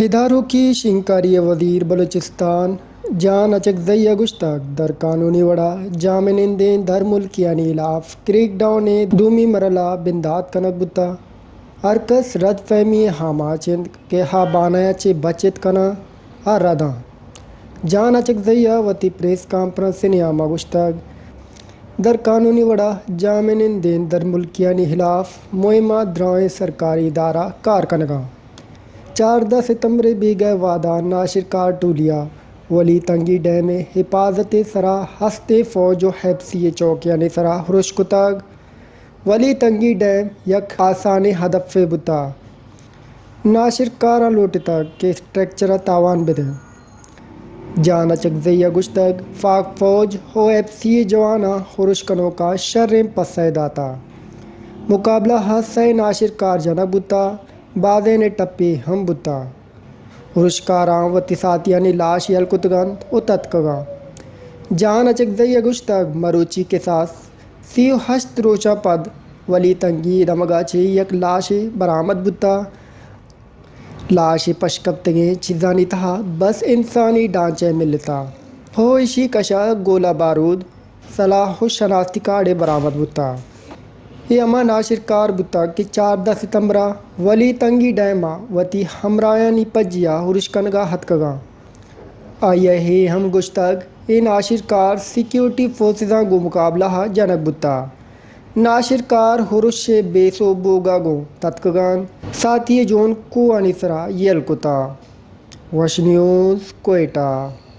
اداروکی شنگکاری ءِ وزیر بلوچستان جان اچکزئی ءَ گوشتگ، در قانونی وڑا جامنندیں درملکیانی ہلاف کریک ڈاؤن ءِ دومی مرحلہ بندات کنگ بوتگ۔ ہر کس رد فہمی ءِ آماچ انت کہ آ بانایا چہ بچت کناں، آ رداں۔ جان اچکزئی ءَ وتی پریس کانفرنس ءِ نیاما گوشتگ، در قانونی وڑا جامنندیں درملکیانی ہلاف مہما درائیں سرکاری ادارہ کار کنگاں۔ چاردہ ستمبر ءِ بیگہ ءِ وہدا ناشرکار ٹولی ءَ ولی تنگی ڈیم ءِ حفاظت ءِ سرا ہستیں فوج و ایف سی ءِ چوکیانی سرا ہرش کتگ۔ ولی تنگی ڈیم یک آسانیں ہدفے بوتگ۔ ناشرکاراں لوٹتگ کہ اسٹرکچر ءَ تاوان بدنت۔ جان اچکزئی ءَ گوشتگ، پاک فوج و ایف سی ءِ جواناں ہرش کنوکاں شریں پسہ داتگ۔ مقابلہ ءَ سئے ناشرکار جنگ بوتگ، بازینے ٹپی ہم بوتگ۔ ہرشکاراں وتی ساتیانی لاش یل کتگ انت و تتکگاں۔ جان اچکزئی ءَ گوشتگ، مروچی کساس سی و ہشت روچاں پد ولی تنگی دمگا چہ یک لاشے برآمد بوتگ۔ لاش ءِ پشکپتگیں چیزانی تہا بس انسانی ڈانچہ ملتگ۔ ہو ایشی کشا گولہ بارود، سلاہ و شناختی کارڈے برآمد بوتگ۔ اے ہما ناشرکار بوتگ کہ چاردہ ستمبرا ولی تنگی ڈیما وتی ہمراہانی پجیا ہرش کنگا ہتکگاں۔ آئی ءَ اے ہم گوشتگ، اے ناشرکار سیکیورٹی فورسزاں گوں مقابلہ ءَ جنگ بوتگ۔ ناشرکار ہرش ءِ بے سوب بوگا گوں تتکگاں، ساتی ءِ جون کوہانی سرا یل کتگ۔ وش نیوز، کوئٹہ۔